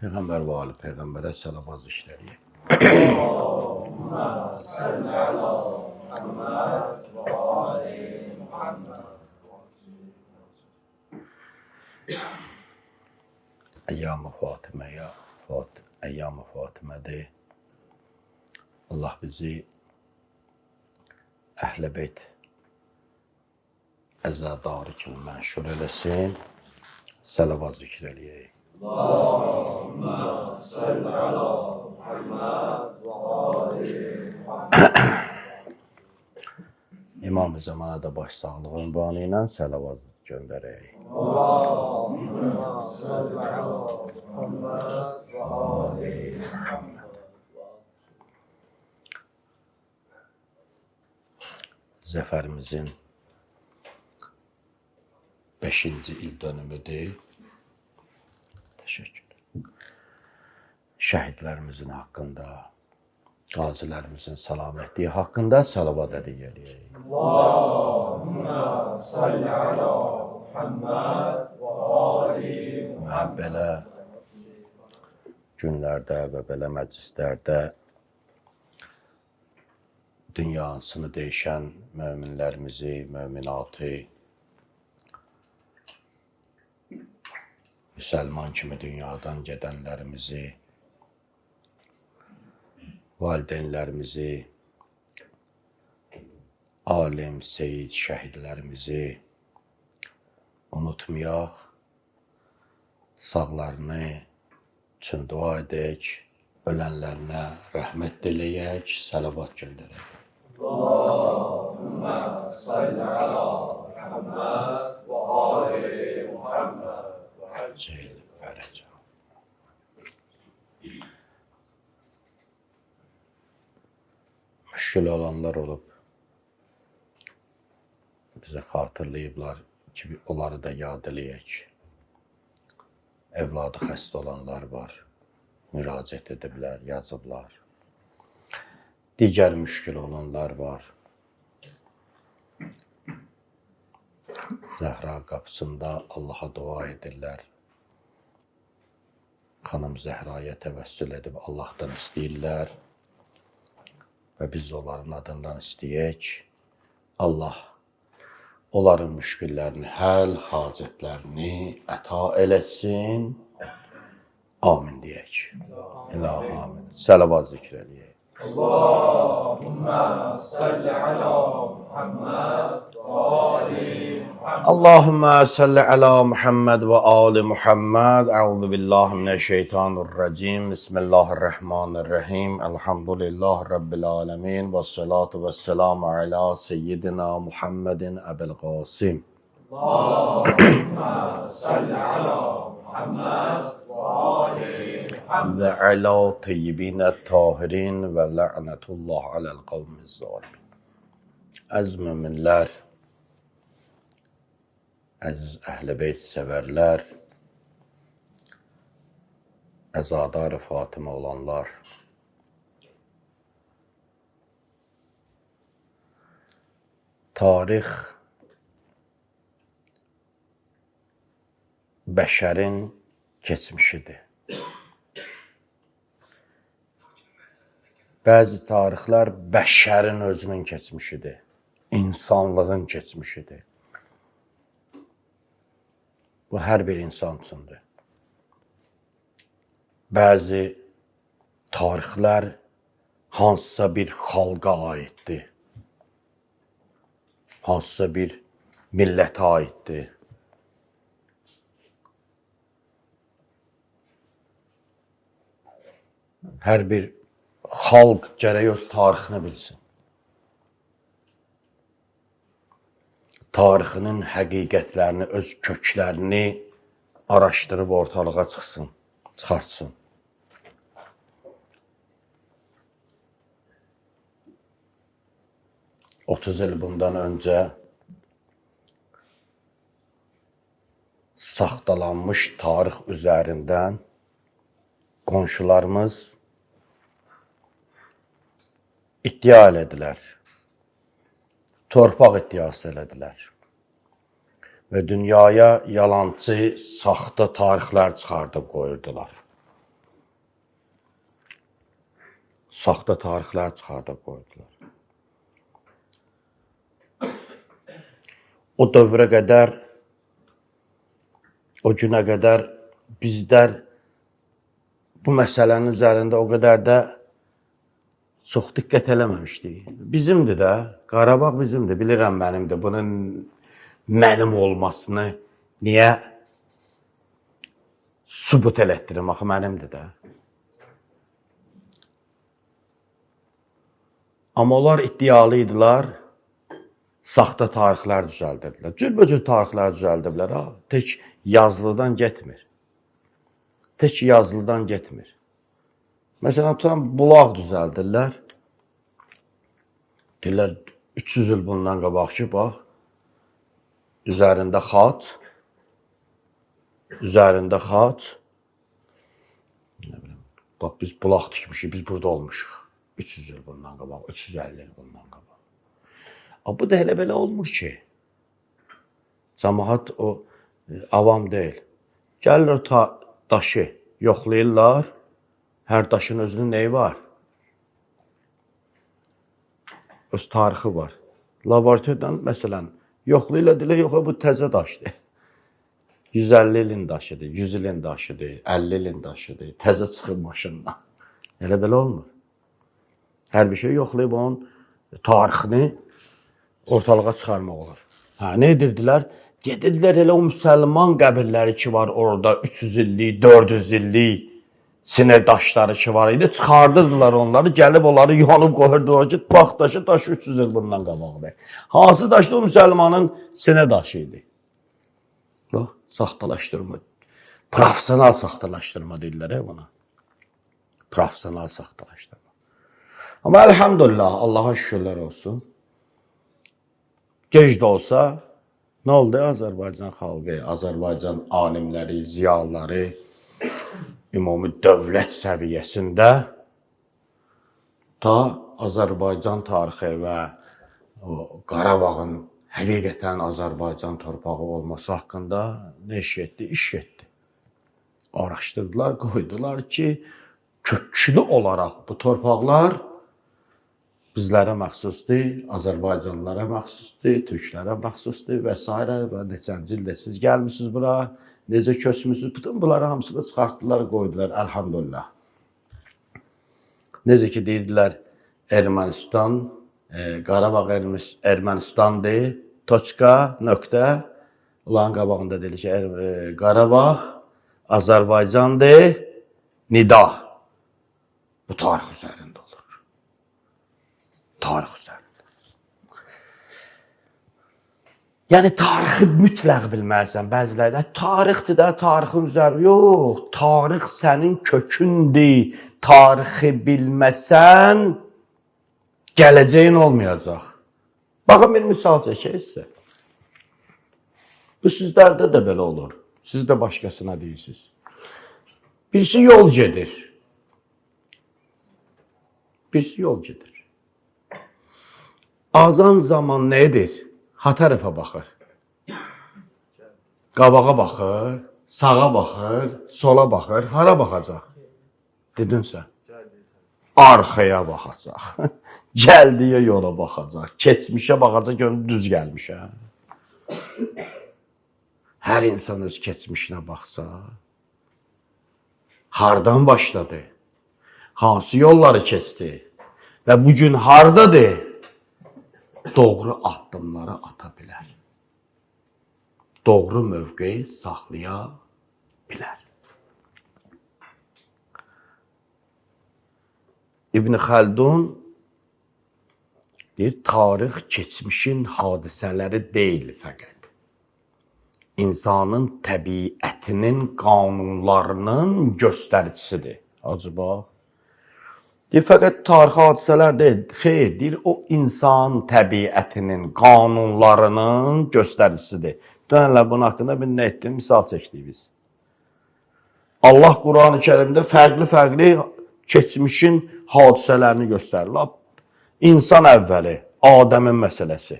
Peyğəmbər və ali Peyğəmbərə səlavat zikr eləyək. Allahümme salli ala Muhammed ve ali Muhammed. Əyyam-ı Fatiməyə, Əyyam-ı Fatimədir. Allah bizi Əhl-i Beyt əzadarı kimi mənşur eləsin. Səlavat zikr eləyək. Allahümme salli ala Muhammed ve ali Muhammed. İmam-ı Zamana da başsağlığı ünvanı ilə səlavat göndərək. Allahümme salli ala Muhammed ve ali Muhammed. Zəfərimizin 5-ci il dönümüdür. Təşəkkür. Şəhidlərimizin haqqında, qazilərimizin səlamətliyi haqqında səlavat hədiyyə eləyək. Allahümme salli ala Muhammed ve ali Və belə günlərdə və belə məclislərdə dünyasını dəyişən möminlərimizi, möminatı, müsəlman kimi dünyadan gedənlərimizi, valideynlərimizi, alim, seyid, şəhidlərimizi unutmayaq, sağlarını üçün dua edək, ölənlərinə rəhmət diləyək, səlavat göndərək. Allahümme salli ala Muhammed ve ali Muhammed. Əcil fərəcə. Müşkül olanlar olub, bizə xatırlayıblar ki, onları da yad eləyək. Evladı xəstə olanlar var, müraciət ediblər, yazıblar. Digər müşkül olanlar var. Zəhra qapısında Allaha dua edirlər. Xanım Zəhraya təvəssül edib Allahdan istəyirlər və biz də onların adından istəyək. Allah onların müşküllərini həll, hacətlərini əta eləsin. Amin deyək. İlahi amin. Səlavat zikr eləyək. Allahümme salli ala Muhammed ve ali Muhammed. Allahümme salli ala Muhammed ve ali Muhammed. Euzu billahi mineşşeytanirracim. Bismillahirrahmanirrahim. Elhamdülillahi rabbil alamin ve salatu vesselamu ala seyyidina Muhammedin Ebil Qasim. Allahümme salli ala Muhammed ve ali Muhammed. Və ala tayyibinə tahirin və la'netullah aləl qavmiz zalimin. Əziz möminlər, əziz əhl-i beyt sevərlər, əzadar-ı Fatimə olanlar, tarix bəşərin keçmişidir. Bəzi tarixlər bəşərin özünün keçmişidir, insanlığın keçmişidir. Bu hər bir insan üçündür. Bəzi tarixlər hansısa bir xalqa aiddir, hansısa bir millətə aiddir. Hər bir xalq gərək öz tarixini bilsin. Tarixinin həqiqətlərini, öz köklərini araşdırıb ortalığa çıxsın, çıxartsın. ...30 il bundan öncə saxtalanmış tarix üzərindən qonşularımız iddia elədilər. Torpaq iddiası elədilər. Və dünyaya yalancı, saxta tarixlər çıxardıb qoyurdular. Saxta tarixlər çıxardıb qoydular. O dövrə qədər, o günə qədər bizlər bu məsələnin üzərində o qədər də çox diqqət eləməmişdik. Bizimdir də, Qarabağ bizimdir, bilirəm mənimdir. Bunun mənim olmasını niyə sübut elətdirim, axı mənimdir də. Amma onlar iddialı idilər, saxta tarixlər düzəldirdilər. Cürbəcür tarixlər düzəldiblər. Ha. Tək yazılıdan getmir. Tək yazılıdan getmir. Məsələn, tutan bulaq düzəldirlər. Deyirlər, 300 il bundan qabaq ki, bax, üzərində xaç, üzərində xaç. Nə bilim, bax, biz bulaq tikmişik, biz burada olmuşuq. 300 il bundan qabaq, 350 il bundan qabaq. Bu da elə belə olmur ki. Camaat o avam deyil. Gəlirlər daşı yoxlayırlar. Hər daşın özünün neyi var? Öz tarixi var. Laboratoriyadan məsələn yoxlayırlar, deyirlər, yox, bu təzə daşdır. 150 ilin daşıdır, 100 ilin daşıdır, 50 ilin daşıdır, təzə çıxıb maşından. Elə belə olmur. Hər bir şey yoxlayıb onun tarixini ortalığa çıxarmaq olar. Hə, nə edirdilər? Gedirdilər elə o müsəlman qəbirləri ki var orada 300 illik, 400 illik sinir daşları ki var idi, çıxardırdılar onları, gəlib onları yonub qoyurdular ki, bax daşı, daş 300 il bundan qabaqdır. Hansı daşdı? O müsəlmanın sinir daşı idi. Bax, saxtalaşdırma. Professional saxtalaşdırma deyirlər buna. Professional saxtalaşdırma. Amma elhamdülillah, Allaha şükürlər olsun. Gec də olsa, nə oldu? Azərbaycan xalqı, Azərbaycan alimləri, ziyalıları ümumi dövlət səviyyəsində ta Azərbaycan tarixi və o Qarabağın həqiqətən Azərbaycan torpağı olması haqqında nə iş getdi? İş getdi. Araşdırdılar, qoydular ki, köklü olaraq bu torpaqlar bizlərə məxsusdur, Azərbaycanlılara məxsusdur, türklərə məxsusdur və s. və neçənci ildə siz gəlmisiniz bura, necə köçmüsünüz, bütün bunları hamısını çıxartdılar, qoydular, əlhamdülillah. Necə ki deyirdilər, Ermənistan, Qarabağ Ermənistandır, toçka, nöqtə, onların qabağında deyilir ki, Qarabağ Azərbaycandır, nida. Bu tarix üzərində olur. Tarix üzərində. Yəni tarixi mütləq bilməlisən. Bəziləri də tarixdir də, tarixin üzəri. Yox, tarix sənin kökündür. Tarixi bilməsən gələcəyin olmayacaq. Baxın bir misal çəkək sizə. Bu sizlərdə də belə olur. Siz də başqasına deyirsiniz. Birisi yol gedir. Birisi yol gedir. Azan zaman nə edir? Ha tərəfə baxır. Qabağa baxır, sağa baxır, sola baxır. Hara baxacaq? Dedin sən. Arxaya baxacaq. Gəldiyi yola baxacaq. Keçmişə baxacaq, görüm düz gəlmişə. Hər insan öz keçmişinə baxsa, hardan başladı? Hansı yolları keçdi? Və bu gün hardadır? Doğru addımları ata bilər. Doğru mövqeyi saxlaya bilər. İbn Xəldun deyir, tarix keçmişin hadisələri deyil fəqət. İnsanın təbiətinin qanunlarının göstəricisidir. Acaba? Deyir, fəqət tarixi hadisələr deyil. Xeyr, deyir, o insan təbiətinin qanunlarının göstəricisidir. Dünənlər bunun haqqında bir nə etdik? Misal çəkdik biz. Allah Qur'an-ı Kərimdə fərqli-fərqli keçmişin hadisələrini göstərir. Lap insan əvvəli, Adəmin məsələsi.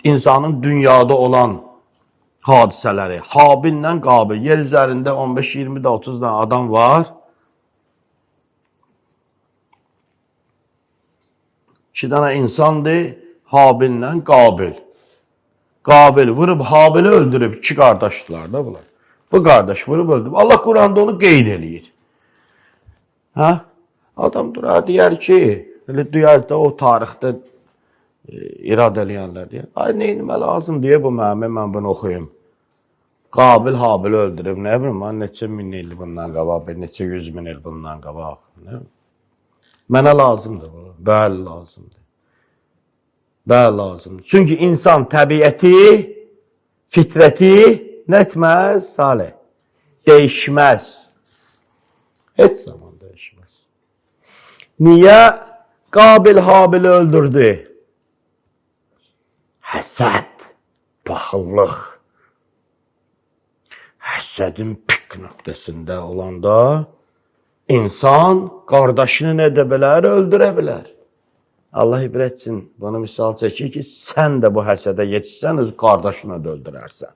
İnsanın dünyada olan hadisələri. Habillə Qabil. Yer üzərində 15, 20 də 30 dənə adam var. İki dənə insandır, Habillə Qabil. Qabil vurub Habili öldürüb, iki qardaşdılar da bunlar. Bu qardaş vurub öldürüb. Allah Quranda onu qeyd eləyir. Hə? Adam durar deyər ki, elə duyar da o tarixdə irad eləyənlər deyər. Ay neynimə lazım deyə bu mənə, mən bunu oxuyum. Qabil Habili öldürüb, nə bilim, mən neçə min il bundan qabaq, bir neçə yüz min il bundan qabaq. Nə bilim. Mənə lazımdır bu. Bəli, lazımdır. Bəli, lazımdır. Çünki insan təbiəti, fitrəti nə etməz, Salih? Değişməz. Heç zaman değişməz. Niyə Qabil Habili öldürdü? Həsəd, paxıllıq. Həsədin pik nöqtəsində olanda insan qardaşını nə edə bilər, öldürə bilər. Allah ibrət üçün bunu misal çəkir ki, sən də bu həsədə yetişsən, öz qardaşını da öldürərsən.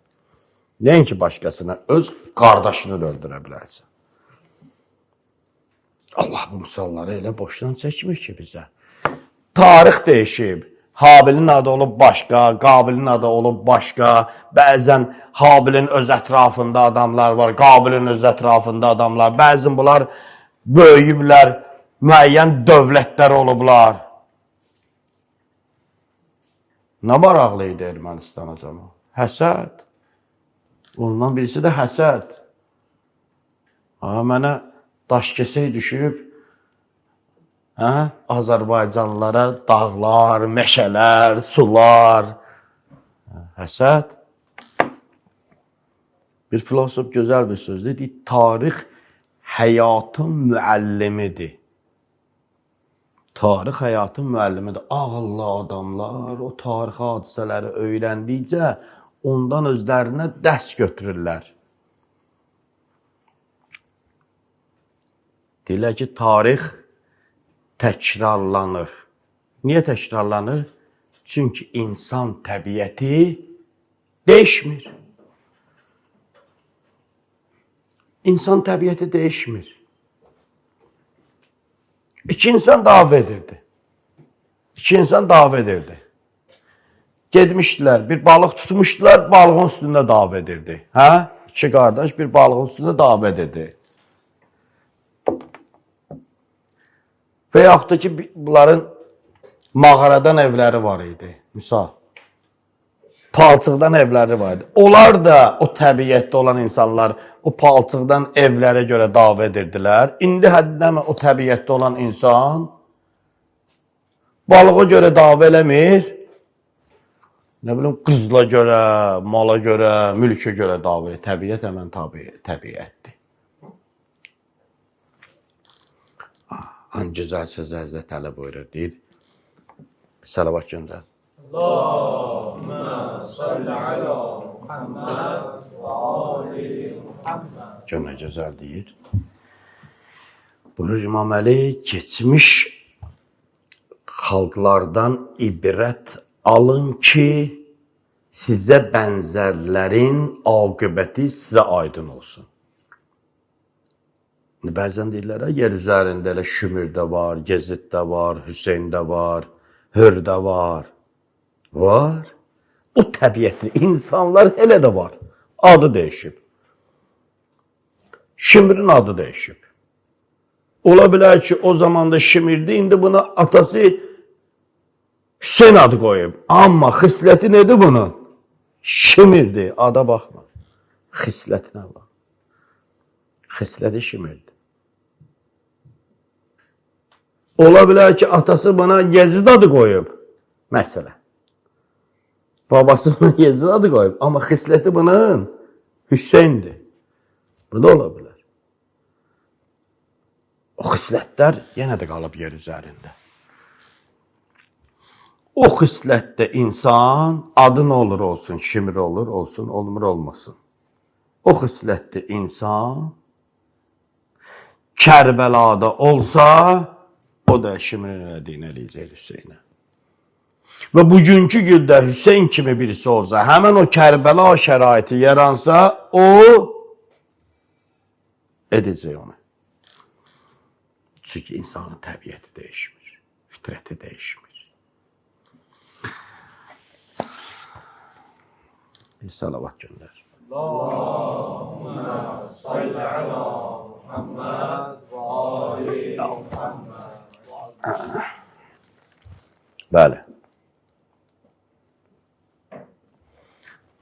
Nəinki başqasına, öz qardaşını da öldürə bilərsən. Allah bu misalları elə boşdan çəkmir ki bizə. Tarix dəyişib. Habilin adı olub başqa, Qabilin adı olub başqa. Bəzən Habilin öz ətrafında adamlar var, Qabilin öz ətrafında adamlar. Bəzən bunlar böyüyüblər, müəyyən dövlətlər olublar. Nə maraqlı idi Ermənistan acaba? Həsəd. Ondan birisi də həsəd. Ha, mənə daş kesək düşüb, hə? Azərbaycanlılara dağlar, meşələr, sular. Həsəd. Bir filosof gözəl bir söz dedi. Tarix həyatın müəllimidir. Tarix həyatın müəllimidir. Ağıllı adamlar o tarixi hadisələri öyrəndikcə ondan özlərinə dərs götürürlər. Deyirlər ki, tarix təkrarlanır. Niyə təkrarlanır? Çünki insan təbiəti dəyişmir. İnsan təbiəti dəyişmir. İki insan dava edirdi. İki insan dava edirdi. Getmişdilər, bir balıq tutmuşdular, balığın üstündə dava edirdi. Hə? İki qardaş bir balığın üstündə dava edirdi. Və yaxud da ki, bunların mağaradan evləri var idi. Misal. Palçıqdan evləri var idi. Onlar da o təbiətdə olan insanlar o palçıqdan evlərə görə dava edirdilər. İndi həddəmə o təbiətdə olan insan balığa görə dava eləmir. Nə bilim qızla görə, mala görə, mülkə görə dava edir. Təbiət həmən təbiətdir. Ən gözəl söz Həzrət Əli buyurur, deyir. Salavat göndər. Allahümme salli ala Muhammed və ali Muhammed. Gör nə gözəl deyir. Buyurur İmam Əli, keçmiş xalqlardan ibrət alın ki, sizə bənzərlərin aqibəti sizə aydın olsun. Bəzən deyirlər, yer üzərində elə Şümür də var, Gezid də var, Hüseyn də var, Hür də var. Var. O təbiətli insanlar elə də var. Adı dəyişib. Şimrin adı dəyişib. Ola bilər ki, o zaman da Şimirdi, indi buna atası Hüseyn adı qoyub. Amma xisləti nədir bunun? Şimirdi, ada baxma. Xislətinə bax. Xisləti Şimirdi. Ola bilər ki, atası buna Yezid adı qoyub. Məsələ. Babası buna Yezid adı qoyub. Amma xisləti bunun Hüseyndir. Bu da ola bilər. O xislətlər yenə də qalıb yer üzərində. O xislətdə insan adı nə olur olsun, Şimr olur, olsun, olmur, olmasın. O xislətdə insan Kərbəlada olsa, o da Şimrin elədiyini eləyəcək Hüseynə. Və bugünkü gündə Hüseyn kimi birisi olsa, həmən o Kərbəla şəraiti yaransa, o edəcək onu. Çünki insanın təbiəti dəyişmir, fitrəti dəyişmir. Bir salavat göndər. Allahümme salli ala Muhammed və ali Muhammed. Bəli.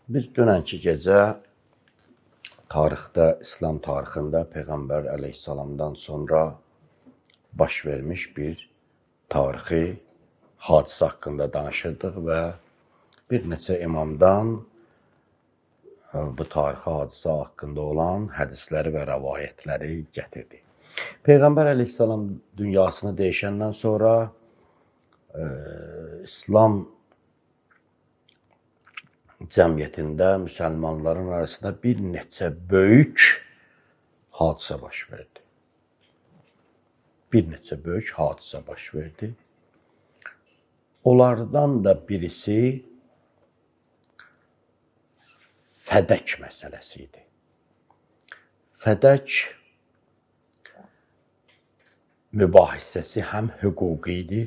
Biz dünənki gecə tarixdə, İslam tarixində Peyğəmbər əleyhissalamdan sonra baş vermiş bir tarixi hadisə haqqında danışırdıq və bir neçə imamdan bu tarixi hadisə haqqında olan hədisləri və rəvayətləri gətirdik. Peyğəmbər əleyhissalam dünyasını dəyişəndən sonra İslam cəmiyyətində müsəlmanların arasında bir neçə böyük hadisə baş verdi. Bir neçə böyük hadisə baş verdi. Onlardan da birisi Fədək məsələsi idi. Fədək mübahisəsi həm hüquqi idi,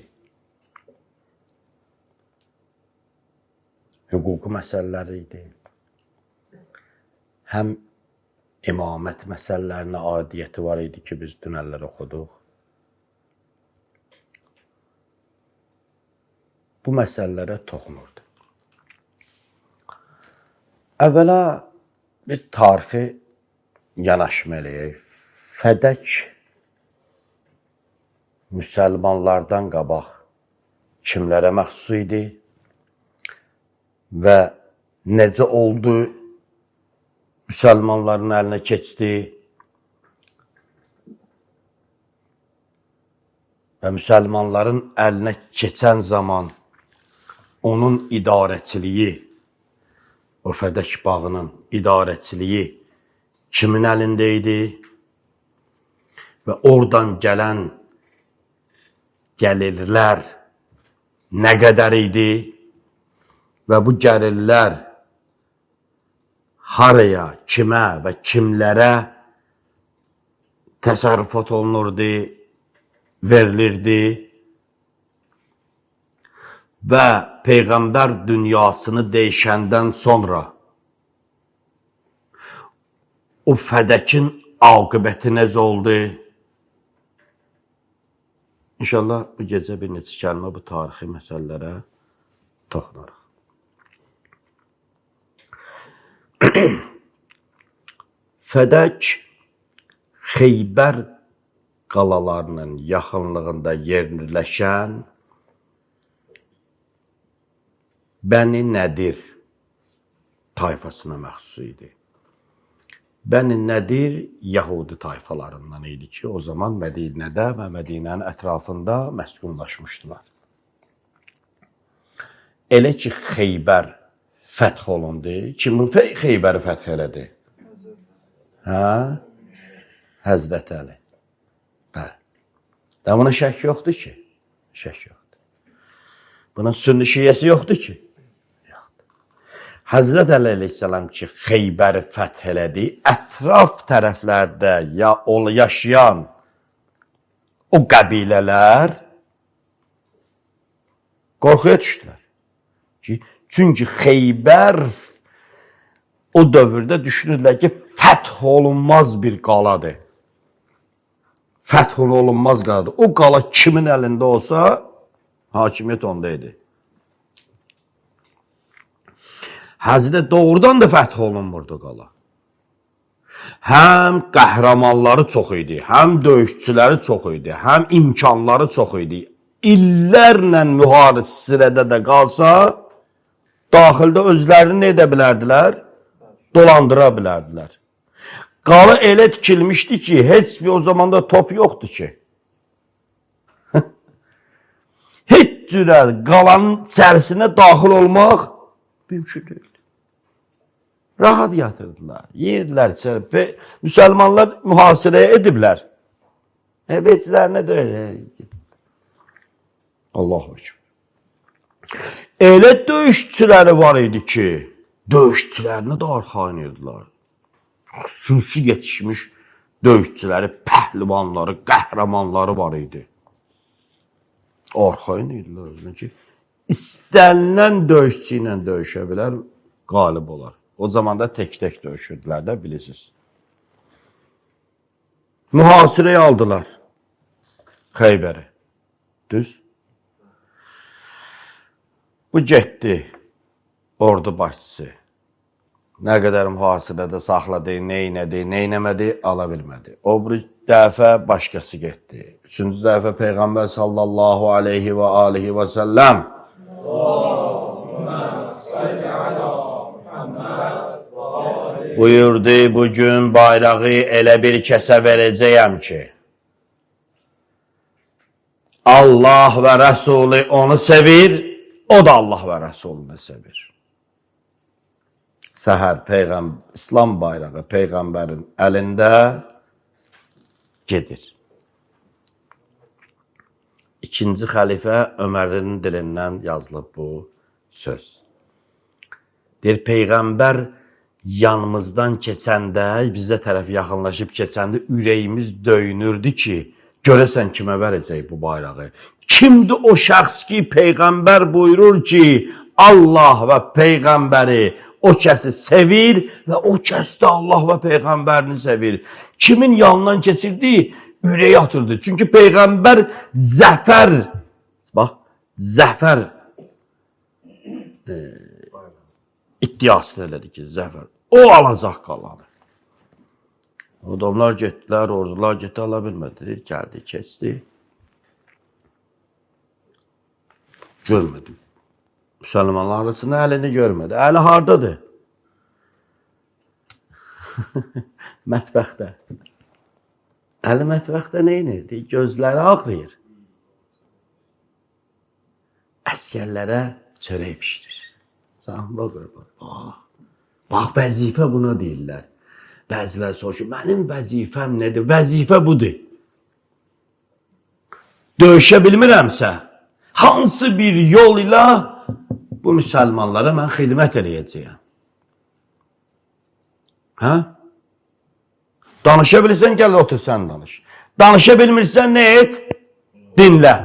hüquqi məsələləri idi, həm imamət məsələlərinə aidiyyəti var idi ki, biz dünənlər oxuduq. Bu məsələlərə toxunurdu. Əvvəla bir tarixi yanaşma eləyək. Fədək müsəlmanlardan qabaq kimlərə məxsus idi və necə oldu müsəlmanların əlinə keçdi və müsəlmanların əlinə keçən zaman onun idarəçiliyi, o Fədək bağının idarəçiliyi kimin əlində idi və oradan gələn gəlirlər nə qədər idi və bu gəlirlər haraya, kimə və kimlərə təsərrüfat olunurdu, verilirdi və Peyğəmbər dünyasını dəyişəndən sonra o Fədəkin aqibəti necə oldu? İnşallah bu gecə bir neçə kəlmə bu tarixi məsələlərə toxunarıq. Fədək Xeybər qalalarının yaxınlığında yerləşən Bəni Nədir tayfasına məxsus idi. Bəni Nədir Yahudi tayfalarından idi ki, o zaman Mədinədə və Mədinənin ətrafında məskunlaşmışdılar. Elə ki, Xeybər fəth olundu. Kim Xeybəri fəth elədi? Hə? Həzrət Əli. Bəli. Da buna şək yoxdur ki. Şək yoxdur. Bunun sünni şiyyəsi yoxdur ki. Yoxdur. Həzrət Əli əleyhissalam ki, Xeybəri fəth elədi, ətraf tərəflərdə ya yaşayan o qəbilələr qorxuya düşdülər. Ki, çünki Xeybər o dövrdə düşünürdülər ki, fəth olunmaz bir qaladır. Fəth olunmaz qaladır. O qala kimin əlində olsa, hakimiyyət onda idi. Həzrət doğrudan da fəth olunmurdu qala. Həm qəhrəmanları çox idi, həm döyüşçüləri çox idi, həm imkanları çox idi. İllərlə mühasirədə də qalsa, daxildə özlərini nə edə bilərdilər? Dolandıra bilərdilər. Qala elə tikilmişdi ki, heç bir o zaman da top yoxdu ki. Heç cürə qalanın içərisinə daxil olmaq mümkün deyildi. Rahat yatırdılar, yeyirdilər içəri. Müsəlmanlar mühasirəyə ediblər. Veclərinə də elə. Allahu Ekber. Elə döyüşçüləri var idi ki, döyüşçülərini də arxayın idilər. Xüsusi yetişmiş döyüşçüləri, pəhlivanları, qəhrəmanları var idi. Arxayın idilər özünə ki, istənilən döyüşçü ilə döyüşə bilər, qalib olar. O zaman da tək-tək döyüşürdülər də, bilirsiniz. Mühasirəyə aldılar Xeybəri. Düz? Bu getdi ordu başçısı. Nə qədər mühasirədə saxladı, neynədi, neynəmədi, ala bilmədi. O bir dəfə başqası getdi. Üçüncü dəfə Peyğəmbər sallallahu aleyhi və alihi və səlləm buyurdu, bugün bayrağı elə bir kəsə verəcəyəm ki, Allah və Rəsulu onu sevir, o da Allah və Rəsulunu sevir. Səhər İslam bayrağı Peyğəmbərin əlində gedir. İkinci xəlifə Ömərin dilindən yazılıb bu söz. Deyir, Peyğəmbər yanımızdan keçəndə, bizə tərəf yaxınlaşıb keçəndə ürəyimiz döyünürdü ki, görəsən kimə verəcək bu bayrağı? Kimdir o şəxs ki, Peyğəmbər buyurur ki, Allah və Peyğəmbəri o kəsi sevir və o kəs də Allah və Peyğəmbərini sevir. Kimin yanından keçirdi, ürəyi atırdı. Çünki Peyğəmbər zəfər, bax, zəfər iddiasını elədi ki, zəfər. O alacaq qalanı. Adamlar getdilər, ordular getdi, ala bilmədi. Gəldi, keçdi. Görmədim. Müsəlmanlar arasında əlini görmədi. Əli hardadır? Mətbəxdə. Əli mətbəxdə nə edirdi? Gözləri ağrıyır. Əskərlərə çörək bişirir. Canıma qurban. Bax. Bax, vəzifə buna deyirlər. Bəzilər soruşur, mənim vəzifəm nədir? Vəzifə budur. Döyüşə bilmirəmsə, hansı bir yol ilə bu müsəlmanlara mən xidmət eləyəcəyəm? Hə? Danışa bilirsən, gəl otur sən danış. Danışa bilmirsən, nə et? Dinlə.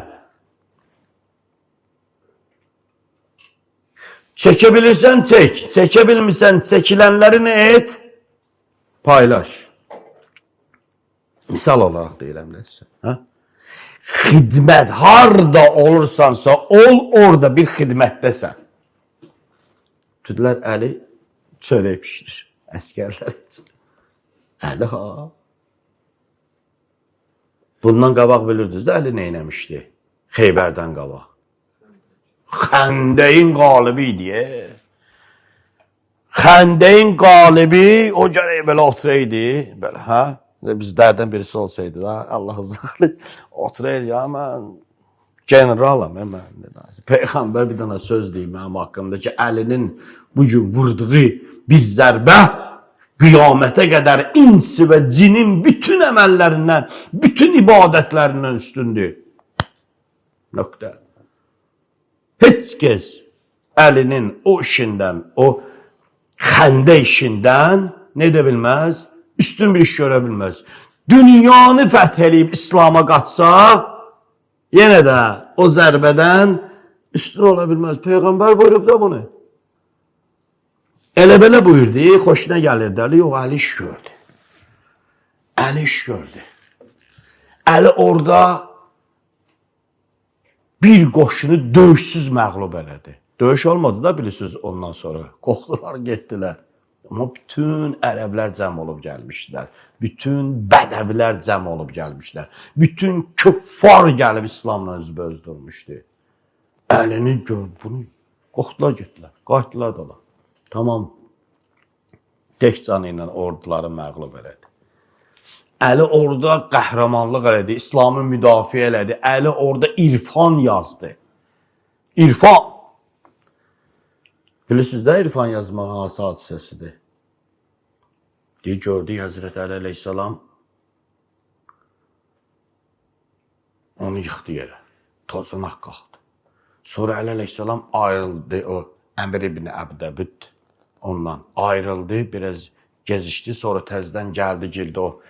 Çəkə bilirsən, çək. Çəkə bilmirsən, çəkilənləri nə et? Paylaş. Misal olaraq deyirəm də sizə. Hə? Xidmət harda olursansa ol, orada bir xidmətdəsən. Dedilər, Əli çörək bişirir əskərlər üçün. Əli ha. Bundan qabaq bilirdiniz də Əli nə eləmişdi? Xeybərdən qabaq. Xəndəyin qalibi idi. Xəndəyin qalibi o gərək belə oturaydı, belə, hə? Bizlərdən birisi olsaydı da, Allah uzaqlı, oturaydı, ya mən generalam, mən. Peyğəmbər bir dənə söz deyir mənim haqqımda ki, Əlinin bu gün vurduğu bir zərbə qiyamətə qədər insi və cinin bütün əməllərindən, bütün ibadətlərindən üstündür. Nöqtə. Heç kəs Əlinin o işindən, o xəndə işindən nə edə bilməz? Üstün bir iş görə bilməz. Dünyanı fəth eləyib İslam'a qatsa, yenə də o zərbədən üstün ola bilməz. Peyğəmbər buyurub da bunu. Elə belə buyurdu, xoşuna gəlirdi. Əli yox, Əli iş gördü. Əli iş gördü. Əli orada bir qoşunu döyüşsüz məğlub elədi. Döyüş olmadı da bilirsiniz ondan sonra. Qorxdular, getdilər. Amma bütün ərəblər cəm olub gəlmişdilər. Bütün bədəvilər cəm olub gəlmişdilər. Bütün küffar gəlib İslamla üzbəüz durmuşdu. Əlini gör, bunu qorxdular, getdilər. Qayıtdılar da. Tamam. Tək canı ilə orduları məğlub elədi. Əli orada qəhrəmanlıq elədi, İslamı müdafiə elədi. Əli orada irfan yazdı. İrfan. Bilirsiniz də irfan yazmaq hansı hadisəsidir? Deyir, gördü Həzrət Əli əleyhissalam onu yıxdı yerə. Tozanaq qalxdı. Sonra Əli əleyhissalam ayrıldı o Əmr ibn Əbdəbüd ondan ayrıldı, biraz gezişdi, sonra təzədən gəldi, girdi o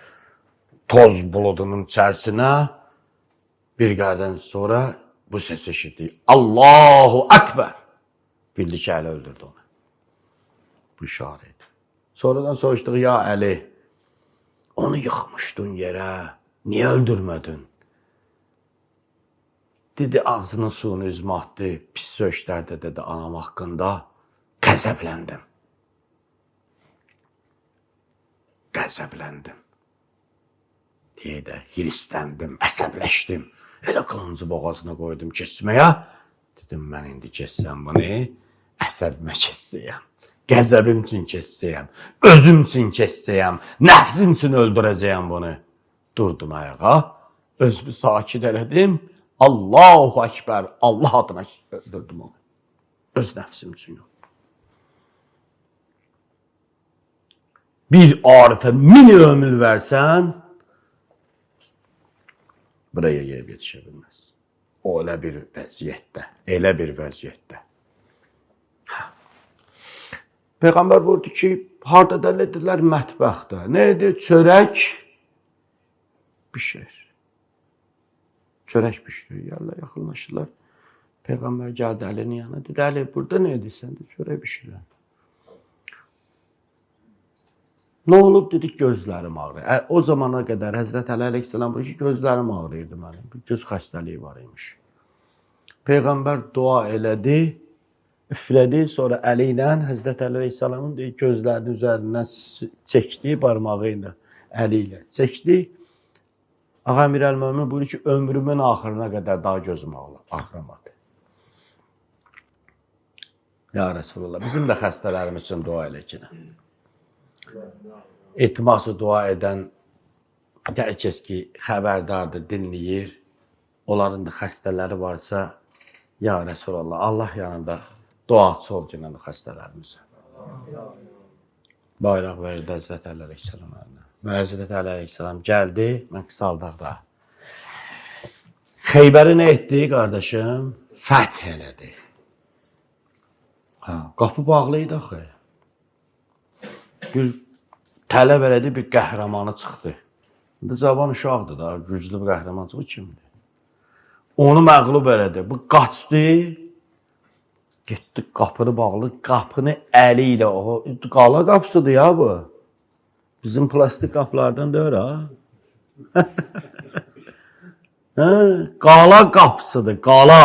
toz buludunun içərisinə. Bir qədər sonra bu ses eşitdi. Allahu Ekber. Bildi ki, Əli öldürdü onu. Bu işarə idi. Sonradan soruşduq, ya Əli, onu yıxmışdın yerə, niyə öldürmədin? Dedi, ağzının suyunu üzümə atdı, pis söyüşlər də dedi anam haqqında. Qəzəbləndim. Qəzəbləndim. Deyə də hirsləndim, əsəbləşdim. Elə qılıncı boğazına qoydum kesməyə. Dedim, mən indi kessəm bunu, əsəbimə kessəyəm, qəzəbim üçün kessəyəm, özüm üçün kessəyəm, nəfsim üçün öldürəcəyəm bunu. Durdum ayağa, özümü sakit elədim. Allahu Ekber, Allah adına öldürdüm onu. Öz nəfsim üçün yox. Bir arifə 1000 ömür versən, buraya gəlib yetişə bilməz. O elə bir vəziyyətdə, elə bir vəziyyətdə. Hə. Peyğəmbər buyurdu ki, harda dəlidirlər? Mətbəxdə. Nə edir? Çörək bişirir. Çörək bişirir. Gəlirlər, yaxınlaşdılar. Peyğəmbər gəldi Əlinin yanına. Dedi, Əli, burada nə edirsən? Dedi, çörək bişirirəm. Nə olub? Dedi, gözlərim ağrıyır. O zamana qədər Həzrət Əli əleyhissalam buyurur ki, gözlərim ağrıyırdı mənim. Bir göz xəstəliyi var imiş. Peyğəmbər dua elədi, üflədi, sonra əli ilə Həzrət Əli əleyhissalamın gözlərinin üzərindən çəkdi, barmağı ilə, əli ilə çəkdi. Ağa Əmir əl-Mömin buyurur ki, ömrümün axırına qədər daha gözüm ağrımadı. Ya Resulallah, bizim də xəstələrimiz üçün dua elə ki. İltiması dua edən hər kəs ki, xəbərdardır, dinləyir, onların da xəstələri varsa, ya Resulallah, Allah yanında duaçı ol ki, xəstələrimizə. Bayraq verildi Həzrət Əli əleyhissalam əlinə. Və Həzrət Əli əleyhissalam gəldi, mən qısaldaq da. Xeybəri nə etdi qardaşım? Fəth elədi. Ha, qapı bağlı idi axı. Bir tələb elədi, bir qəhrəmanı çıxdı. İndi cavan uşaqdır da, güclü bir qəhrəman çıxdı, kimdir? Onu məğlub elədi. Bu qaçdı, getdi qapını bağlı, qapını əli ilə, o qala qapısıdır ya bu. Bizim plastik qapılardan deyil ha. Hə, qala qapısıdır, qala.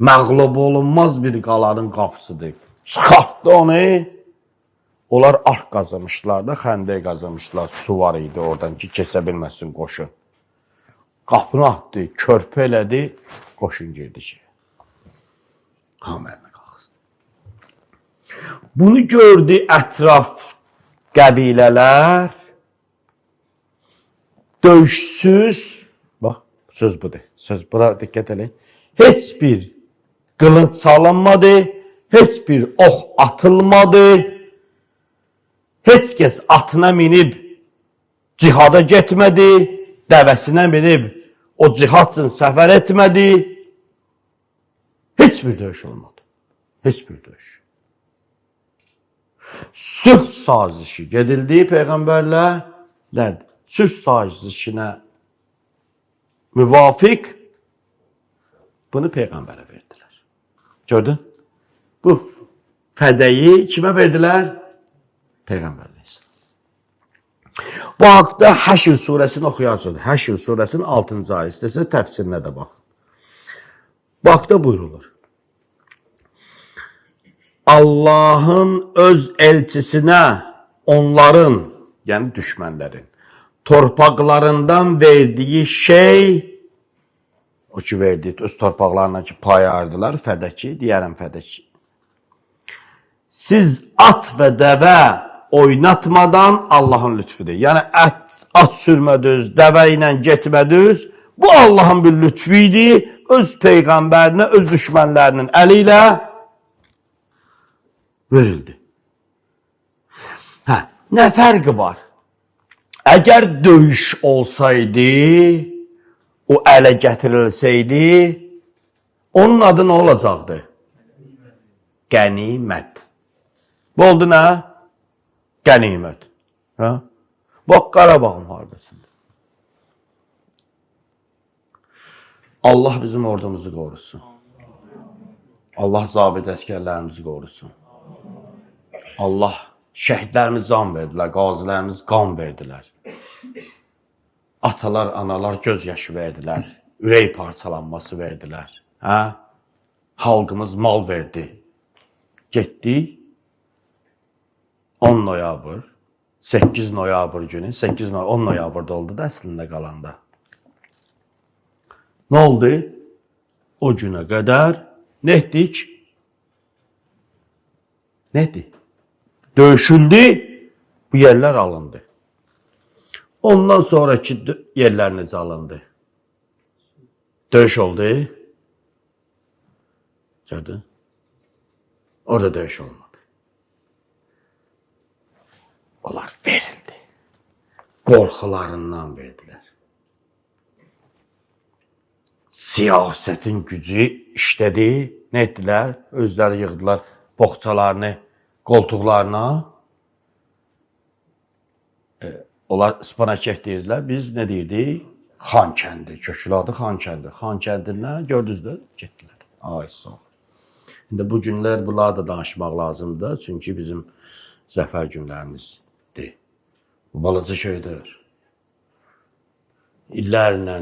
Məğlub olunmaz bir qalanın qapısıdır. Çıxartdı onu. Onlar arx qazımışlar da, xəndək qazımışlar. Su var idi oradan ki, keçə bilməsin qoşun. Qapını atdı, körpü elədi, qoşun girdi ki. Hamı əlinə qalxısın. Bunu gördü ətraf qəbilələr. Döyüşsüz, bax, söz budur. Söz bura diqqət eləyin. Heç bir qılınc çalınmadı, heç bir ox atılmadı. Heç kəs atına minib cihada getmədi, dəvəsinə minib o cihad üçün səfər etmədi. Heç bir döyüş olmadı. Heç bir döyüş. Sülh sazişi gedildi Peyğəmbərlə. Sülh sazişinə müvafiq bunu Peyğəmbərə verdilər. Gördün? Bu fədəyi kimə verdilər? Peyğəmbər əleyhissalam. Bu haqda Həşr surəsini oxuyacaqsınız. Həşr surəsinin 6-cı ayə. İstəsəniz təfsirinə də baxın. Bu haqda buyurulur. Allahın öz elçisinə onların, yəni düşmənlərin torpaqlarından verdiyi şey, o ki verdiyi öz torpaqlarından ki pay ayırdılar, fədəki, deyərəm fədəki. Siz at və dəvə oynatmadan Allahın lütfüdür. Yəni at sürmədiniz, dəvə ilə getmədiniz. Bu Allahın bir lütfü idi. Öz peyğəmbərinə, öz düşmənlərinin əli ilə verildi. Hə, nə fərqi var? Əgər döyüş olsaydı, o ələ gətirilsəydi, onun adı nə olacaqdı? Qənimət. Bu oldu nə? Qənimət. Hə? Bax Qarabağ müharibəsində. Allah bizim ordumuzu qorusun. Allah zabit əsgərlərimizi qorusun. Allah Şəhidlərimiz can verdilər, qazilərimiz qan verdilər. Atalar, analar göz yaşı verdilər. Ürək parçalanması verdilər. Hə? Xalqımız mal verdi. Getdik 10 noyabr, 8 noyabr günü, 8 noyabr, 10 noyabrda oldu da əslində qalanda. Nə oldu? O günə qədər nə etdik? Nə etdik? Döyüşüldü, bu yerlər alındı. Ondan sonraki yerlər necə alındı? Döyüş oldu. Gördün? Orada döyüş olmadı. Onlar verildi. Qorxularından verdilər. Siyasətin gücü işlədi. Nə etdilər? Özləri yığdılar boğçalarını qoltuqlarına. Onlar Spanakert deyirdilər. Biz nə deyirdik? Xankəndi. Köklü adı Xankəndi. Xankəndindən gördünüz də getdilər. Ay sağ ol. İndi bu günlər bunları da danışmaq lazımdır. Çünki bizim zəfər günlərimizdir. Bu balaca şeydir. İllərlə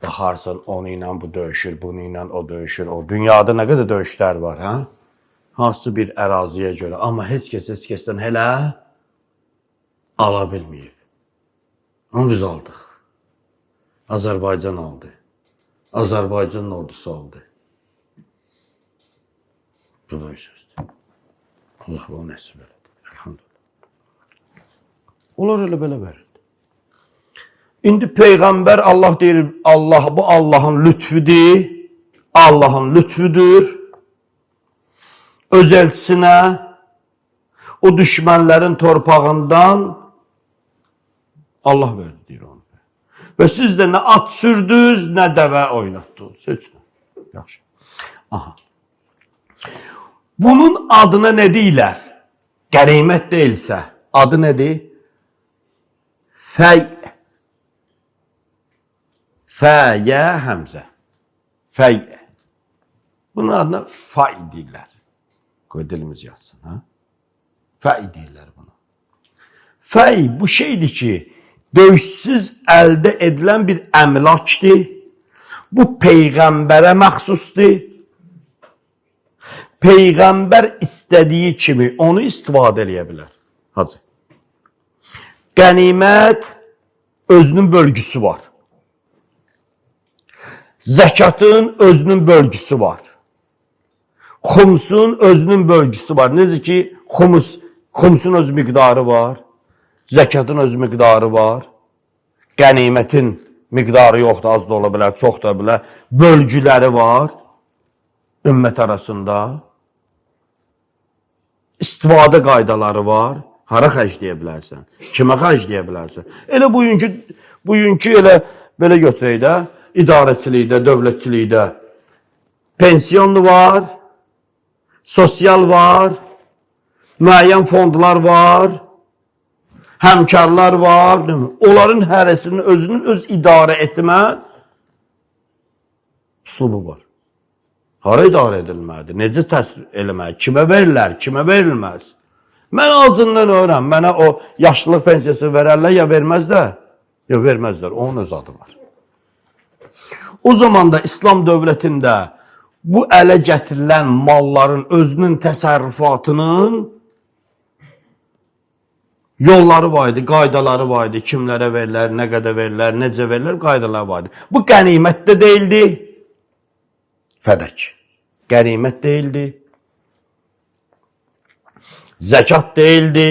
baxarsan onu ilə bu döyüşür, bunu ilə o döyüşür. O dünyada nə qədər döyüşlər var, hə? Hansı bir əraziyə görə. Amma heç kəs heç kəsdən hələ ala bilməyib. Amma biz aldıq. Azərbaycan aldı. Azərbaycanın ordusu aldı. Bu böyük sözdür. Allah bunu nəsib elədi. Elhamdülillah. Onlar elə belə verildi. İndi Peyğəmbər Allah deyir, Allah bu Allahın lütfüdür. Allahın lütfüdür. Öz elçisinə o düşmənlərin torpağından Allah verdi deyir onu. Və siz də nə at sürdünüz, nə dəvə oynatdınız. Heç nə. Yaxşı. Aha. Bunun adına nə deyirlər? Qənimət deyilsə, adı nədir? Fəy. Fəyə həmzə. Fəy. Bunun adına fay deyirlər. Qoy dilimiz yatsın, ha? Fəy deyirlər buna. Fəy bu şeydir ki, döyüşsüz əldə edilən bir əmlakdır. Bu peyğəmbərə məxsusdur. Peyğəmbər istədiyi kimi onu istifadə eləyə bilər. Hacı. Qənimət özünün bölgüsü var. Zəkatın özünün bölgüsü var. Xumsun özünün bölgüsü var. Necə ki, xumsun öz miqdarı var. Zəkatın öz miqdarı var. Qənimətin miqdarı yoxdur, az da ola bilər, çox da bilər. Bölgüləri var ümmət arasında. İstifadə qaydaları var. Hara xərcləyə bilərsən? Kimə xərcləyə bilərsən? Elə bugünkü elə belə götürək də, idarəçilikdə, dövlətçilikdə pensionlu var, sosial var, müəyyən fondlar var, həmkarlar var. Değil mi? Onların hərəsinin özünün öz idarə etmə üslubu var. Hara idarə edilməlidir? Necə təsvir eləməli? Kimə verirlər, kimə verilməz? Mən azından öyrən. Mənə o yaşlılıq pensiyası verərlər ya verməzlər? Ya verməzlər. Onun öz adı var. O zaman da İslam dövlətində bu ələ gətirilən malların özünün təsərrüfatının yolları var idi, qaydaları var idi. Kimlərə verirlər, nə qədər verirlər, necə verirlər, qaydalar var idi. Bu qənimət də deyildi. Fədək. Qənimət deyildi. Zəkat deyildi.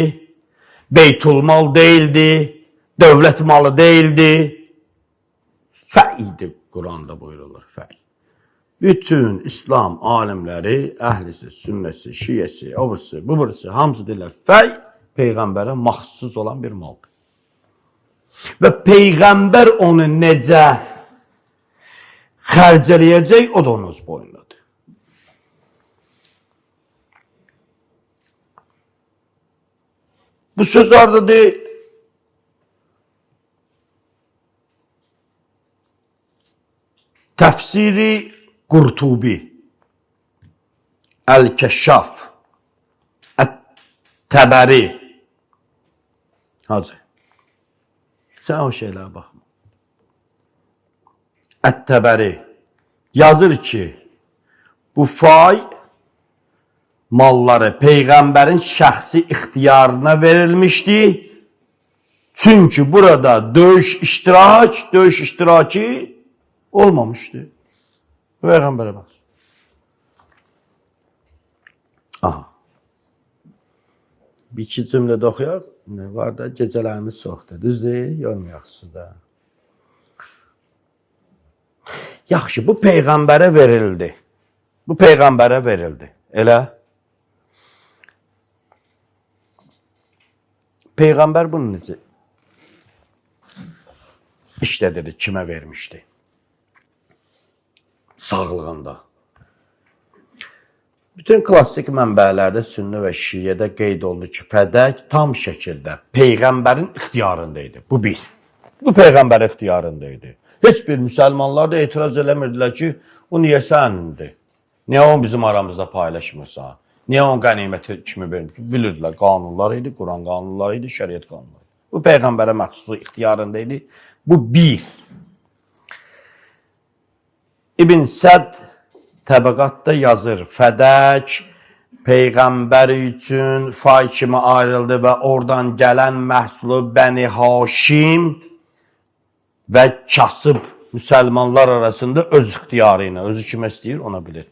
Beytulmal deyildi. Dövlət malı deyildi. Fə idi Quranda buyurulur. Fə. Bütün İslam alimləri, əhlisi, sünnəsi, şiyəsi, o birisi, bu birisi, hamısı deyirlər fəy peyğəmbərə məxsus olan bir maldır. Və peyğəmbər onu necə xərc eləyəcək, o da onun öz boyundadır. Bu söz hardadır? Təfsiri Qurtubi, Əl-Kəşşaf, Ət-Təbəri, Hacı, sən o şeylərə baxma. Ət-Təbəri yazır ki, bu fay malları Peyğəmbərin şəxsi ixtiyarına verilmişdi. Çünki burada döyüş iştirakı olmamışdı. Peyğəmbərə məxsus. Aha. Bir iki cümlə də oxuyaq. Nə var da gecələrimiz çoxdur. Düzdür? Yormayaq sizi də. Yaxşı, bu Peyğəmbərə verildi. Bu Peyğəmbərə verildi. Elə? Peyğəmbər bunu necə işlədirdi, kimə vermişdi? Sağlığında. Bütün klassik mənbələrdə sünni və şiyyədə qeyd olunur ki, fədək tam şəkildə Peyğəmbərin ixtiyarında idi. Bu bir. Bu Peyğəmbərin ixtiyarında idi. Heç bir müsəlmanlar da etiraz eləmirdilər ki, o niyə sənindir? Niyə onu bizim aramızda paylaşmırsan? Niyə onu qəniməti kimi vermir? Bilirdilər, qanunlar idi, Quran qanunları idi, şəriət qanunları. Bu Peyğəmbərə məxsus ixtiyarında idi. Bu bir. İbn Səd təbəqatda yazır, fədək Peyğəmbər üçün fay kimi ayrıldı və oradan gələn məhsulu Bəni Haşim və kasıb müsəlmanlar arasında öz ixtiyarı ilə, özü kimə istəyir ona bilir.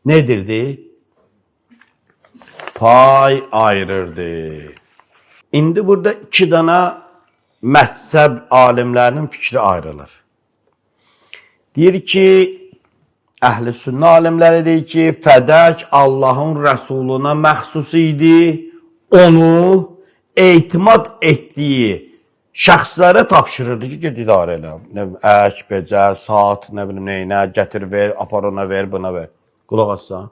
Nə edirdi? Pay ayırırdı. İndi burada iki dənə məzhəb alimlərinin fikri ayrılır. Deyir ki, əhl-i sünnə alimləri deyir ki, fədək Allahın rəsuluna məxsus idi, onu etimad etdiyi şəxslərə tapşırırdı ki, get idarə elə. Nə bilim, ək, becər, sat, nə bilim, neyinə, gətir, ver, apar ona ver, buna ver. Qulaq assan.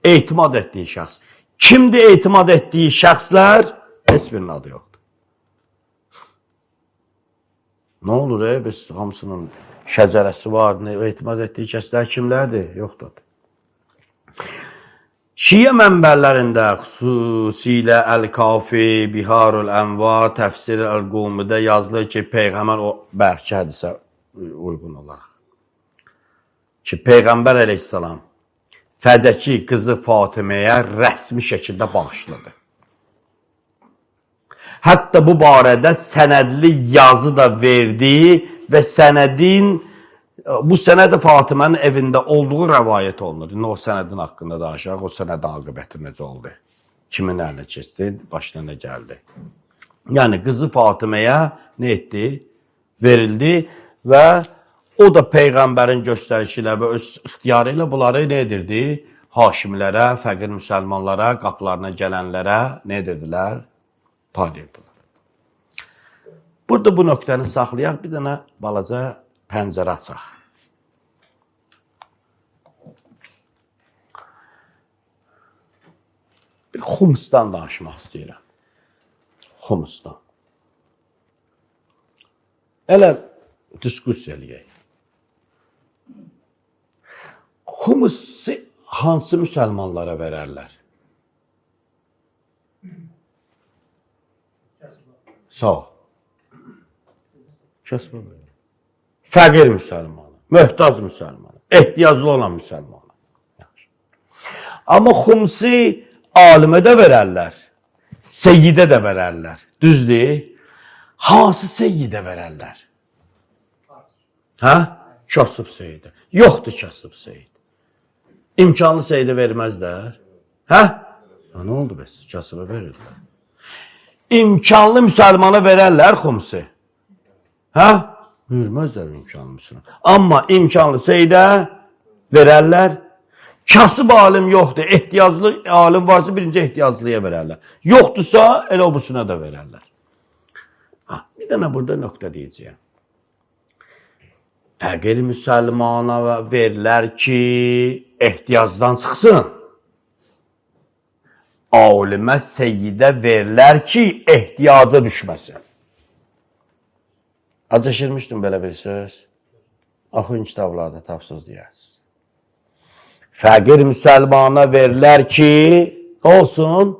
Etimad etdiyi şəxs. Kimdir etimad etdiyi şəxslər? Heç birinin adı yoxdur. Nə olur, biz hamısının şəcərəsi var, etimad etdiyi kəslər kimlərdir? Yoxdur. Şiə mənbələrində, xüsusilə Əl-Kafi, Biharul Ənvar, Təfsir Əl-Qumidə yazılır ki, Peyğəmbər o bəlkə hədisə uyğun olaraq ki, Peyğəmbər əleyhissalam Fədəki qızı Fatiməyə rəsmi şəkildə bağışladı. Hətta bu barədə sənədli yazı da verdi və sənədin bu sənəd Fatimənin evində olduğu rəvayət olunur. İndi o sənədin haqqında danışaq, o sənəd aqibəti necə oldu? Kimin əlinə keçdi, başına nə gəldi? Yəni qızı Fatiməyə nə etdi? Verildi və o da Peyğəmbərin göstərişi ilə və öz ixtiyarı ilə bunları nə edirdi? Haşimilərə, fəqir müsəlmanlara, qapılarına gələnlərə nə edirdilər? Paylayırdılar. Burada bu nöqtəni saxlayaq, bir dənə balaca pəncərə açaq. Bir xumsdan danışmaq istəyirəm. Xumsdan. Elə diskussiya eləyək. Xumusu hansı müsəlmanlara verərlər? Sağ ol. Kasıba verir. Fəqir müsəlmanı, möhtac müsəlmanı, ehtiyaclı olan müsəlmanı. Yaxşı. Amma xumsi alimə də verərlər, seyyidə də verərlər. Düzdür? Hansı seyyidə verərlər? Hə? Kasıb seyyidə. Yoxdur kasıb seyid. İmkanlı seyyidə verməzlər. Hə? Ha, nə oldu bəs? Kasıba verirlər. İmkanlı müsəlmana verərlər xumsi. Hə? Verməzlər imkanlı müsəlman. Amma imkanlı seyyidə verərlər. Kasıb alim yoxdur. Ehtiyaclı alim varsa birinci ehtiyaclıya verərlər. Yoxdursa elə o busuna da verərlər. Ha, bir dənə burada nöqtə deyəcəyəm. Fəqir müsəlmana verilər ki, ehtiyacdan çıxsın. Alimə, seyyidə verilər ki, ehtiyaca düşməsin. Az eşitmişdim belə bir söz. Oxuyun kitablarda tapsız deyərsiniz. Fəqir müsəlmana verilər ki, nə olsun?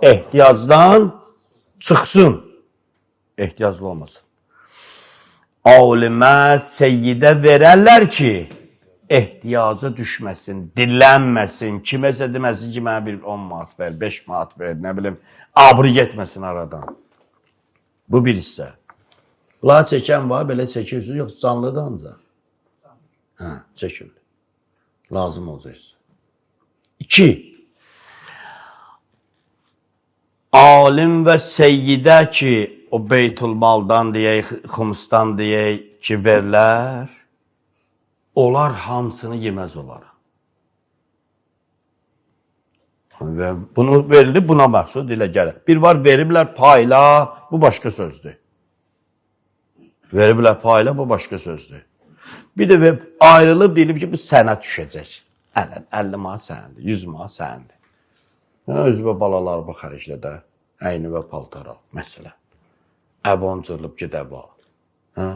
Ehtiyacdan Çıxsın. Ehtiyaclı olmasın. Alimə, seyyidə verərlər ki, ehtiyaca düşməsin, dilənməsin, kiməsə deməsin ki, mənə bir 10 manat ver, 5 manat ver, nə bilim, abrı getməsin aradan. Bu bir hissə. Bunları çəkən var, belə çəkirsiniz, yoxsa canlıdır ancaq? Hə, çəkin. Lazım olacaq sizə. 2. Alim və seyyidə ki, o Beytülmaldan deyək, xumsdan deyək ki, verilər, onlar hamısını yeməz olar. Və bunu verilib buna məxsus dilə gəlir. Bir var veriblər payla, bu başqa sözdür. Veriblər payla, bu başqa sözdür. Bir də ayrılıb deyilib ki, bu sənə düşəcək. 50 manat səndir, 100 manat səndir. Yəni özünə balalarımı xərclə də, əyni və paltar al, məsələ. Əbon cırılıb get əba. Hə?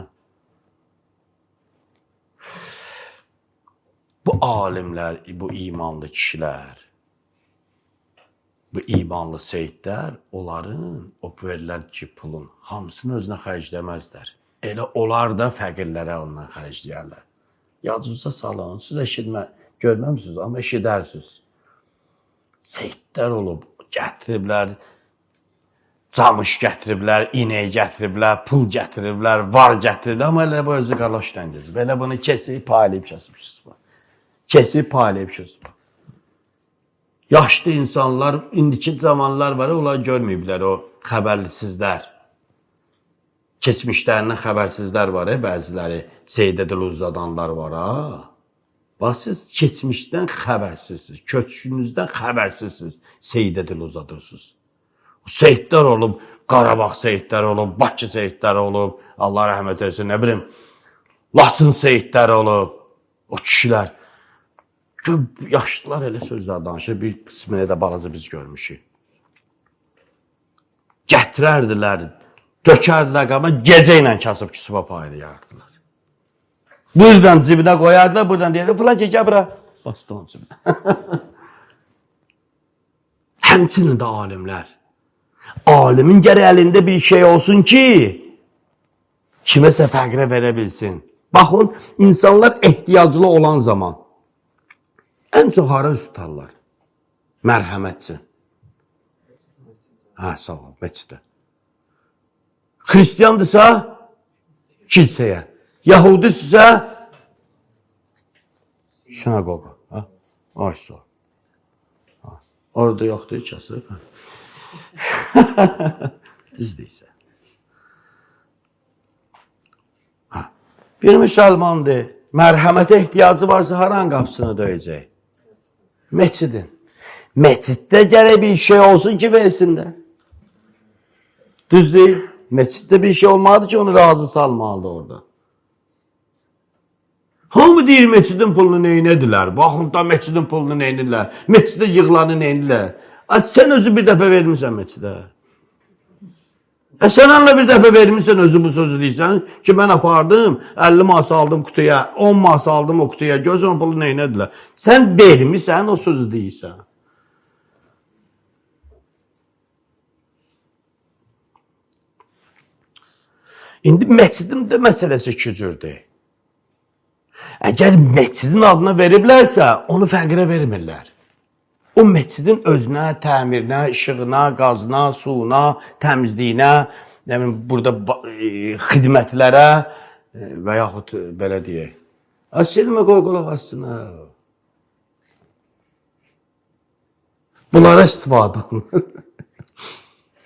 Bu alimlər, bu imanlı kişilər, bu imanlı seyidlər, onların o verilən ki, pulun hamısını özünə xərcləməzlər. Elə onlar da fəqirlərə ondan xərcləyərlər. Yadınıza salın, siz eşitmə, görməmisiniz, amma eşidərsiniz. Seyidlər olub, gətiriblər, camış gətiriblər, inək gətiriblər, pul gətiriblər, var gətiriblər, amma elə bu özü qaloşla gezib. Elə bunu kesib, paylayıb kəsib. Kesib, paylayıb kəsib. Yaşlı insanlar, indiki zamanlar var, onlar görməyiblər o xəbərsizlər. Keçmişlərindən xəbərsizlər var, bəziləri, Seyyidə dil uzadanlar var, ha. Bax, siz keçmişdən xəbərsizsiniz, köçünüzdən xəbərsizsiniz, Seyyidə dil uzadırsınız. Seyidlər olub, Qarabağ seyidləri olub, Bakı seyidləri olub, Allah rəhmət etsin, nə bilim, Laçın seyidləri olub, o kişilər. Yaşlılar elə sözlər danışır, bir qismini də balaca biz görmüşük. Gətirərdilər, dökərdilər qaba, gecə ilə kasıb küsubə paylayardılar. Buradan cibinə qoyardılar, buradan deyərdi, filan ki, gəl bura. Bastı onun cibinə. Həmçinin də alimlər. Alimin gərək əlində bir şey olsun ki, kiməsə fəqirə verə bilsin. Baxın, insanlar ehtiyaclı olan zaman ən çox hara üz tutarlar? Mərhəmətçi. Hə, sağ ol, məscidə. Xristiyandırsa, kilsəyə. Yahudidirsə, sinagoga. Hə? Ay, sağ ol. Ha. Orada yoxdur heç kasıb. Düzdürsə. Ha. Bir müsəlmandır, mərhəmətə ehtiyacı varsa haranın qapısını döyəcək? Məscidin. Məsciddə gərək bir şey olsun ki, versin də. Düz deyil. Məsciddə bir şey olmalıdır ki, onu razı salmalıdır orada. Hamı deyir məscidin pulunu neynədilər? Baxın da məscidin pulunu neynədilər? Məscidə yığılanı neynədilər? Sən özü bir dəfə vermirsən məscidə. Sən onunla bir dəfə vermirsən özü bu sözü deyirsən ki, mən apardım, 50 manat aldım qutuya, 10 manat aldım o qutuya, gözün pulu neynədilər? Sən vermirsən o sözü deyirsən. İndi məscidin də məsələsi iki cürdür. Əgər məscidin adına veriblərsə, onu fəqirə vermirlər. O məscidin özünə, təmirinə, işığına, qazına, suyuna, təmizliyinə, nə bilim, burada xidmətlərə və yaxud belə deyək. Silmə qoy qulaq assın. Bunlara istifadə olunur.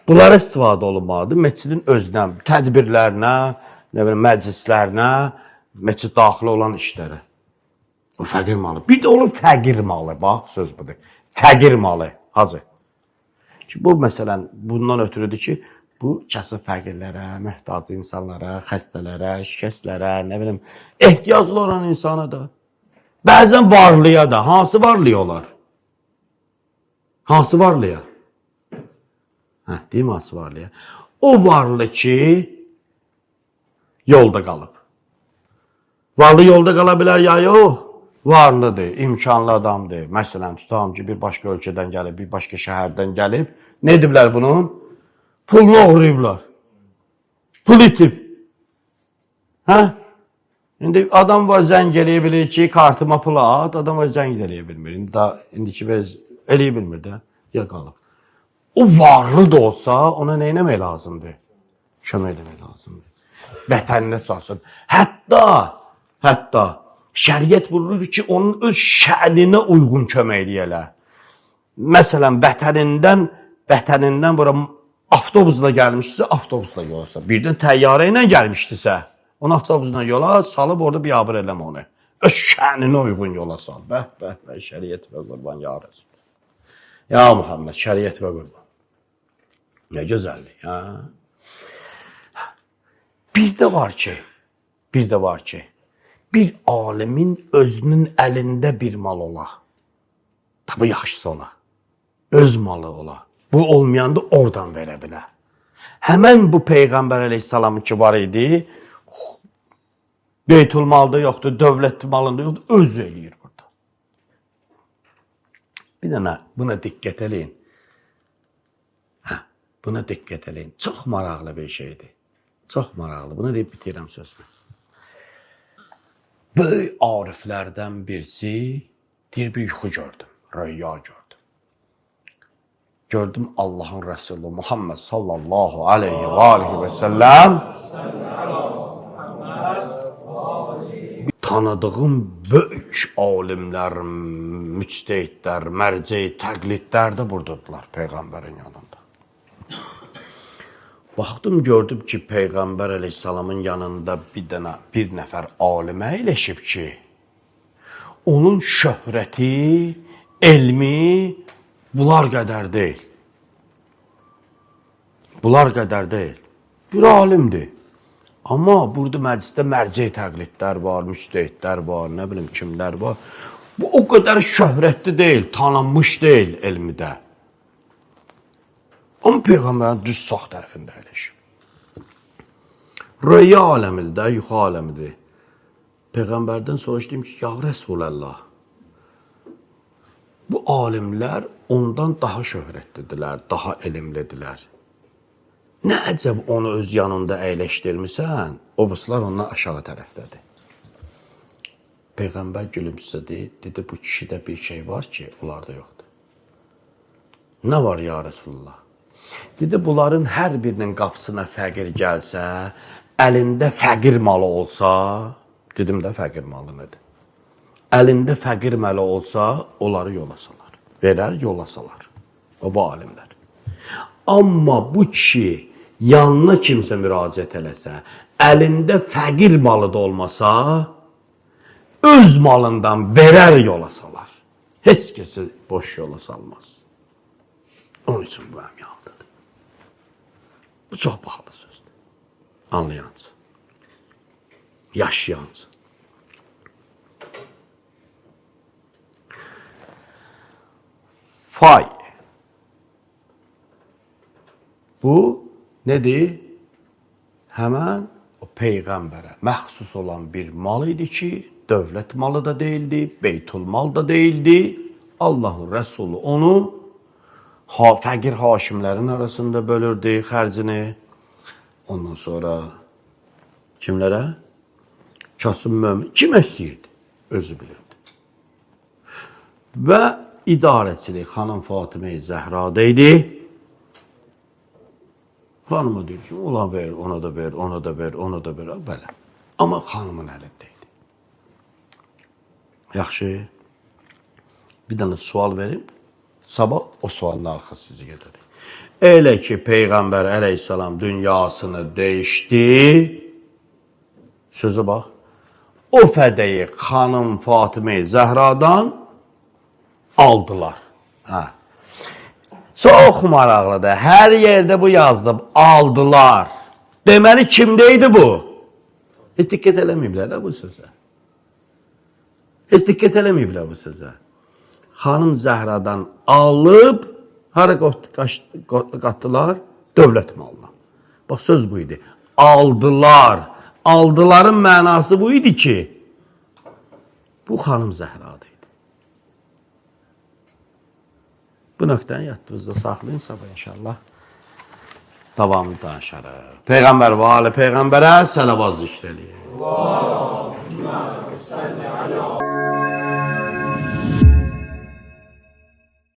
Bunlara istifadə olunmalıdır. Məscidin özünə, tədbirlərinə, nə bilim, məclislərinə, məscid daxili olan işlərə. O fəqir malı. Bir də olur fəqir malı. Bax, söz budur. Fəqir malı, Hacı. Ki, bu məsələn bundan ötürüdür ki, bu kasıb fəqirlərə, möhtac insanlara, xəstələrə, şikəstlərə, nə bilim, ehtiyaclı olan insana da. Bəzən varlıya da. Hansı varlıya olar? Hansı varlıya? Hə, deyim hansı varlıya? O varlı ki, yolda qalıb. Varlı yolda qala bilər ya yox? Varlıdır, imkanlı adamdır. Məsələn, tutalım ki, bir başqa ölkədən gəlib, bir başqa şəhərdən gəlib. Nə ediblər bunun? Pulunu oğurlayıblar. Pul itib. Hə? İndi adam var zəng eləyə bilir ki, kartıma pul at, adam var zəng eləyə bilmir. İndi da indiki bez eləyə bilmir də, ya qalıb. O varlı da olsa ona nə etmək lazımdır? Kömək eləmək lazımdır. Vətəninə çalışsın. Hətta şəriət buyurur ki, onun öz şəninə uyğun kömək eləyələr. Məsələn, vətənindən bura avtobusla gəlmişdisə, avtobusla yola sal. Birdən təyyarə ilə gəlmişdisə, onu avtobusla yola salıb orada biabır eləmə onu. Öz şəninə uyğun yola sal. Bəh, bəh, bəh, şəriət və qurban ya Rəsul. Ya Muhammed, şəriət və qurban. Nə gözəllik, ha? Bir də var ki, bir alimin özünün əlində bir mal ola. Tabi yaxşısı ola. Öz malı ola. Bu olmayanda oradan verə bilər. Həmən bu Peyğəmbər əleyhissalamın ki var idi, Beytülmalda yoxdur, dövlət malında yoxdur, özü eləyir burada. Bir dənə buna diqqət eləyin. Hə, buna diqqət eləyin. Çox maraqlı bir şeydir. Çox maraqlı. Bunu deyib bitirirəm sözümü. Böyük ariflərdən birisi deyir, bir yuxu gördüm, röya gördüm. Gördüm Allahın Rəsulu Muhammed sallallahu aleyhi və alihi və səlləm tanıdığım böyük alimlər, müctehidlər, mərci, təqlidlər də buradadırlar Peyğəmbərin yanında. Baxdım, gördüm ki, Peyğəmbər əleyhissalamın yanında bir nəfər alimə əyləşib ki, onun şöhrəti, elmi bunlar qədər deyil. Bunlar qədər deyil. Bir alimdir. Amma burada məclisdə mərci təqlidlər var, müctehidlər var, nə bilim kimlər var. Bu o qədər şöhrətli deyil, tanınmış deyil elmidə. Amma Peyğəmbərin düz sağ tərəfində əyləşib. Röya aləmidir, yuxu aləmidir. Peyğəmbərdən soruşdum ki, ya Rəsulallah, bu alimlər ondan daha şöhrətlidirlər, daha elmlidirlər. Nə əcəb onu öz yanında əyləşdirmisən, o birisilər ondan aşağı tərəfdədir. Peyğəmbər gülümsədi, dedi, bu kişidə bir şey var ki, onlarda yoxdur. Nə var ya Rəsulullah? Dedi, bunların hər birinin qapısına fəqir gəlsə, əlində fəqir malı olsa, dedim də fəqir malı nədir? Əlində fəqir malı olsa, onları yola salar. Verər, yola salar. O, bu alimlər. Amma bu kişi yanına kimsə müraciət eləsə, əlində fəqir malı da olmasa, öz malından verər, yola salar. Heç kəsi boş yola salmaz. Onun üçün bu mənim yanımdadır. Bu çox bahalı sözdür. Anlayancı. Yaşayancı. Fay. Bu nədir? Həmən o Peyğəmbərə məxsus olan bir mal idi ki, dövlət malı da deyildi, beytulmal da deyildi. Allahın Rəsulu onu fəqir hakimlərin arasında bölürdü xərcini. Ondan sonra kimlərə? Kasıb mömin. Kimə istəyirdi? Özü bilirdi. Və idarəçilik xanım Fatimə-i Zəhrada idi. Xanıma deyir ki, ona ver, ona da ver, ona da ver, ona da ver, belə. Amma xanımın əlində idi. Yaxşı, bir dənə sual verim, sabah o sualın arxası sizi gedərik. Elə ki, Peyğəmbər əleyhissalam dünyasını dəyişdi, sözə bax, o fədəyi xanım Fatimə-i Zəhradan aldılar. Hə. Çox maraqlıdır. Hər yerdə bu yazdım. Aldılar. Deməli kimdə idi bu? Heç diqqət eləməyiblər də bu sözə. Heç diqqət eləməyiblər bu sözə. Xanım Zəhradan alıb hara qatdılar? Dövlət malına. Bax söz bu idi. Aldılar. Aldıların mənası bu idi ki, bu xanım Zəhrada idi. Bu nöqtəni yadınızda saxlayın sabah inşallah. Davamlı danışarıq. Peyğəmbər və ali peyğəmbərə səlavat zikr eləyir. Allahümme salli ala.